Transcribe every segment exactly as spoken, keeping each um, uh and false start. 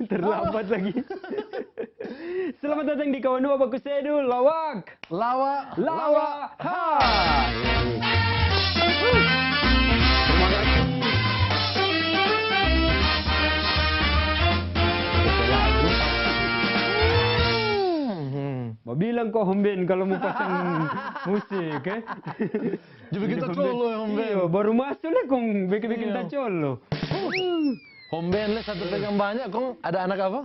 Terlambat lagi. Selamat datang di Kawanua Baku Sedu, lawak. Lawa, Lawa, ha. Mau bilang ko homben kalau mau pasang musik, eh? Jadi kita colo ya homben. Iyo, baru masuk nih kong bikin-bikin iya. Tacolo. Homben le satu pegang banyak, kong ada anak apa?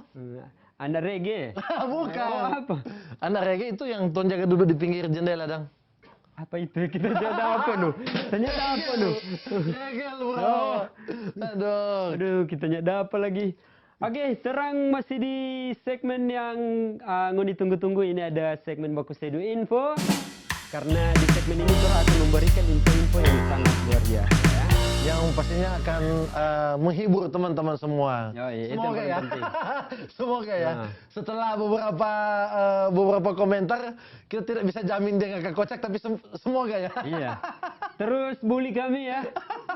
Anak reggae. Bukan. Oh, apa? Anak reggae itu yang tong jaga duduk di pinggir jendela, dang. Apa itu? Kita jaga apa, no? Ternyata apa, no? Reggae, bro. Oh. Aduh. Aduh, kita nyada apa lagi. Oke, torang masih di segmen yang uh, ngoni tunggu-tunggu. Ini ada segmen Baku Sedu Info. Karena di segmen ini kita akan memberikan info-info yang sangat luar biasa, ya. Yang pastinya akan uh, menghibur teman-teman semua. Oh, iya, semoga itu yang ya. Semoga ya. Nah. Setelah beberapa uh, beberapa komentar, kita tidak bisa jamin dia nggak kocak, tapi sem semoga ya. Iya. Terus bully kami ya,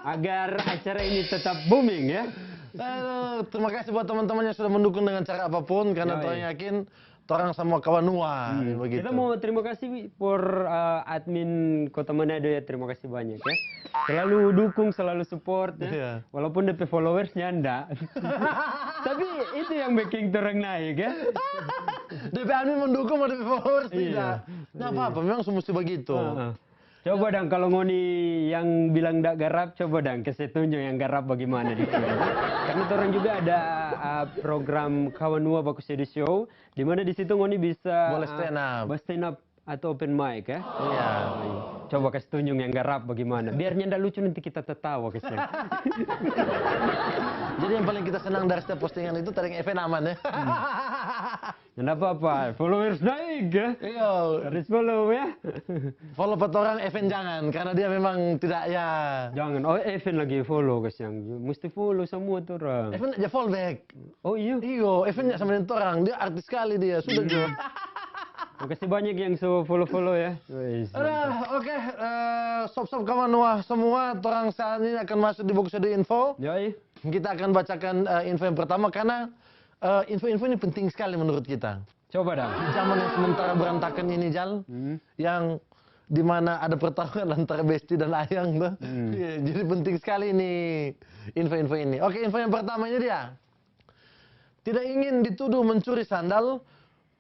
agar acara ini tetap booming ya. Aduh, terima kasih buat teman-teman yang sudah mendukung dengan cara apapun, karena oh, iya. Yakin torang sama kawan nua hmm. Begitu. Kita mau terima kasih for uh, admin Kota Manado ya, terima kasih banyak ya. Selalu dukung, selalu support ya. Yeah. Walaupun depe followers nyanda. Tapi itu yang bikin torang naik ya. Depe admin mendukung, depe followers iya. Tidak. Nah, apa-apa, memang semua begitu. Uh -huh. Coba dang, kalau ngoni yang bilang ndak garap, coba dang kase tunjung yang garap bagaimana di sini. Karena orang juga ada uh, program Kawan Nua Baku Sedu Show, di mana di situ ngoni bisa boleh stand up. Uh, stand up atau open mic ya. Iya. Coba kasih tunjung yang garap bagaimana. Biar nyanda lucu nanti kita tertawa kasihan. Jadi yang paling kita senang dari setiap postingan itu tadi F N aman ya. Hmm. Nggak apa-apa, followers naik ya. Iya. Harus follow ya. Follow petorang Evan jangan, karena dia memang tidak ya. Jangan, oh Evan lagi follow kasihan. Mesti follow semua tuh orang. Evan aja follow back. Oh iya? Iyo, Evan sama dengan orang, dia artis sekali dia, sudah hmm. Juga. Makasih banyak yang so follow-follow ya. Oke, okay, uh, eh, sop-sop kawan wah semua, orang saat ini akan masuk di buku sedih info. Yoi. Kita akan bacakan uh, info yang pertama karena info-info uh, ini penting sekali menurut kita. Coba dong. Di zaman yang sementara berantakan ini, Jal, hmm. Yang di mana ada pertarungan antara Besti dan Ayang tuh. Hmm. Ya, jadi penting sekali ini info-info ini. Oke, info yang pertama ini dia. Tidak ingin dituduh mencuri sandal,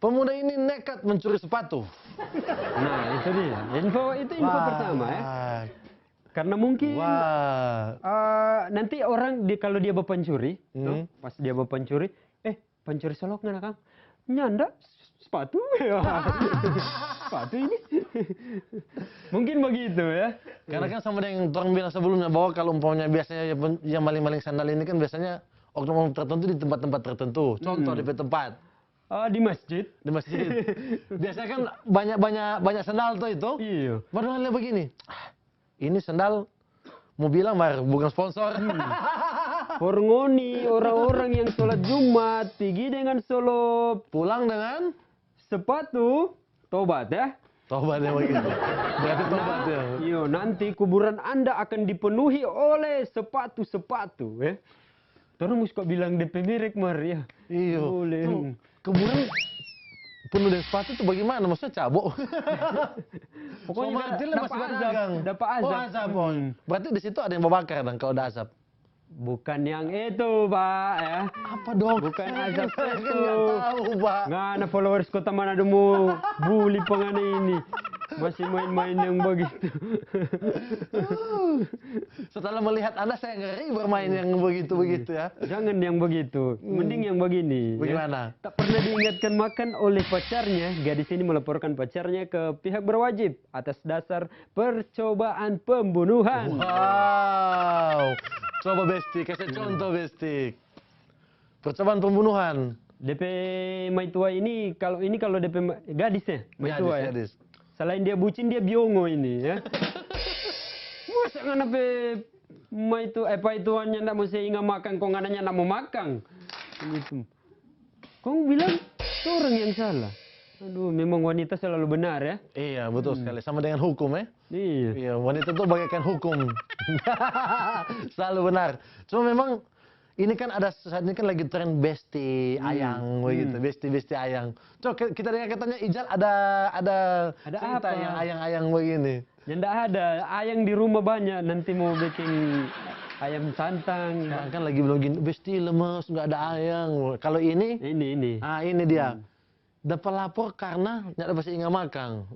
pemuda ini nekat mencuri sepatu. Nah, itu dia. Info itu info Wah. Pertama ya. Karena mungkin uh, nanti orang di, kalau dia berpencuri, hmm. Tuh, pas dia berpencuri, eh, pancuri solok ngana kang? Nyanda, sepatu. Sepatu ini. Mungkin begitu ya. Karena kan sama dengan orang bilang sebelumnya bahwa kalau umpamanya biasanya yang maling-maling sandal ini kan biasanya oknum tertentu di tempat-tempat tertentu. Contoh hmm. Di tempat. Uh, di masjid. Di masjid. Biasanya kan banyak-banyak banyak sandal tuh itu. Iya. Baru lihat begini. Ah, ini sandal mau bilang mar bukan sponsor. Hmm. For ngoni orang-orang yang sholat Jumat pigi dengan solop. Pulang dengan sepatu. Tobat ya. Tobat ya begitu. Berarti tobat ya. Iyo, nanti kuburan Anda akan dipenuhi oleh sepatu-sepatu ya. Terus kok bilang depe merek mar ya. Iyo. Boleh. Kuburan penuh dengan sepatu tuh bagaimana? Maksudnya cabo? Pokoknya masih berdagang. Dapat azab. Oh, azab. Hmm. Berarti di situ ada yang babakar dong kalau ada azab. Bukan yang itu, Pak, ya. Apa dong? Bukan azab itu. Tahu, Pak. Ngana followers kota mana demu bully pengana ini. Masih main-main yang begitu. Setelah melihat Anda, saya ngeri bermain yang begitu-begitu ya. Jangan yang begitu. Hmm. Mending yang begini. Ya. Bagaimana? Tak pernah diingatkan makan oleh pacarnya, gadis ini melaporkan pacarnya ke pihak berwajib atas dasar percobaan pembunuhan. Wow. Coba Besti, kasih contoh Besti. Percobaan pembunuhan. Depe maitua ini, kalau ini kalau depe gadis ya, maitua ya. Gadis. Selain dia bucin, dia biongo ini ya. Masa ngana pe maitua, eh, paituanya ndak mau se inga makan, kong ngananya ndak mau makan. Gitu. Kong bilang orang yang salah. Aduh, memang wanita selalu benar ya. Iya, betul hmm. Sekali. Sama dengan hukum ya. Iya. Iya, wanita tuh bagaikan hukum. Selalu benar. Cuma memang Ini kan ada, saat ini kan lagi tren besti ayang begitu, besti-besti ayang. Coba ki-, kita dengar katanya Ijal ada, ada Ada cerita apa? Yang ayang-ayang begini. Nyanda ada, ayang di rumah banyak, nanti mau bikin ayam santang. Sekarang kan lagi bilang gini, besti lemes, nggak ada ayang. Kalau ini, Ini, ini. Ah, ini dia. Dapa lapor karena nggak ada basi inga makang.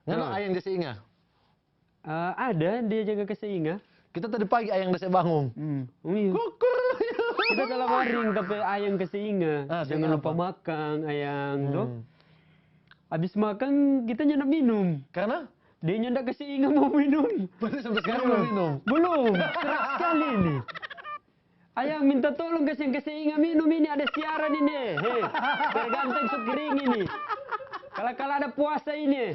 Ngana Hmm. ayang da se inga? Eh, ada, dia jaga kase inga. Kita tadi pagi ayang da se bangun. Hmm. Iya. Kukur. Kita kalau maring, tapi ayang kase inga. Ah, Jangan kenapa? Lupa makan, ayang, toh. Hmm. Habis makan, kita nyanda minum. Karena Dia nyanda kase inga mau minum. berarti sampai sekarang belum minum. Belum. Keras sekali ini. Ayang minta tolong kasiang kase inga minum ini, ada siaran ini. He, tergantung su kering ini. Kalau kalau ada puasa ini.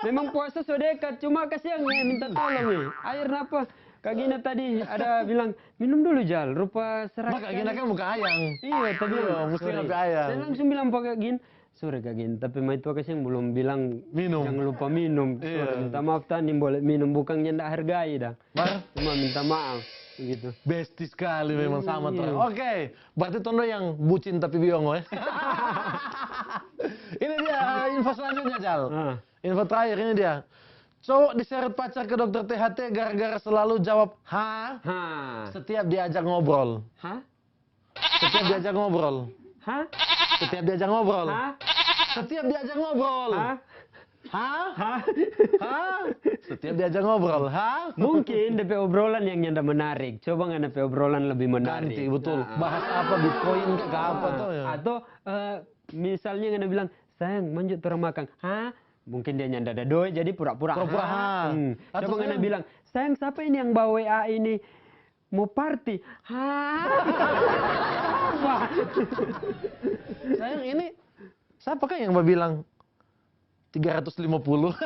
Memang puasa so dekat, cuma kasiang eh, minta tolong nih. Air napa? Kagina tadi ada bilang, "Minum dulu, Jal, rupa serak." Maka Gina kan bukan ayang. Iya, tapi Iya, mesti sorry. sampai ayang. Saya langsung bilang pakai Gin, "Sorry, Kak Gin, tapi maitua kasiang belum bilang Minum. Jangan lupa minum." Iya. Sorry, minta maaf, tadi boleh minum, bukannya ndak hargai dah. Mar, Cuma minta maaf, begitu. besti sekali memang sama tuh. Iya. Oke, berarti Tondo yang bucin tapi biongo ya. Ini dia info selanjutnya, Jal. Ah. Info terakhir ini dia. Cowok diseret pacar ke dokter T H T gara-gara selalu jawab ha Ha. setiap diajak ngobrol. Ha? Setiap diajak ngobrol. Ha? Setiap diajak ngobrol. Ha? Setiap diajak ngobrol. Ha? Ha? Ha? Ha? Setiap diajak ngobrol. Ha? Mungkin depe obrolan yang nyanda menarik. Coba ngana pe obrolan lebih menarik. Ganti, betul. Ah. Bahas apa, Bitcoin ke apa Ah, tuh ya? Atau eh, misalnya ngana bilang, "Sayang, manjo torang makang." Ha? Mungkin dia nyanda ada doi, jadi pura-pura. Pura-pura ha. Hmm. Atau Coba ngana sayang bilang, "Sayang, siapa ini yang bawa W A ini? Mau party?" Ha? Siapa? Sayang, ini siapa kan yang babilang tiga ratus lima puluh?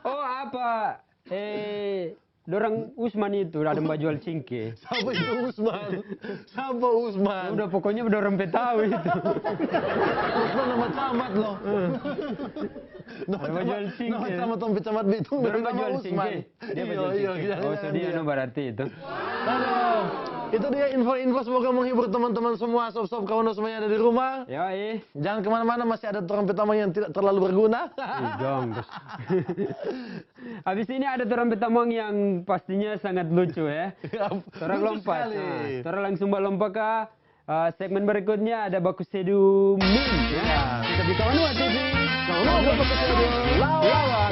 Oh, apa? Eh, dorang Usman itu ada bajual cingke. Siapa itu Usman? Siapa Usman? Udah, pokoknya dorang pe tahu itu. Usman nama camat loh. Nama Ada bajual cingke. Nama camat, tong pe camat Bitung. Dorang Nama bajual Usman. cingke. Dia Iya, bajual iya, cingke. iya, Oh, iya, so dia iya. no berarti itu. Aduh, itu dia info-info, semoga menghibur teman-teman semua, sob-sob kawan semua yang ada di rumah. Ya, eh. Jangan kemana-mana, masih ada torang pe tamang yang tidak terlalu berguna. Ih, dong, bos. Habis ini ada torang pe tamang yang pastinya sangat lucu ya. Torang Lucu lompat. sekali. Nah, torang langsung balompat ka uh, segmen berikutnya, ada baku sedu meme ya. Ya. Kita di Kawan Dua T V. Kawan Dua Baku Sedu. Lawan.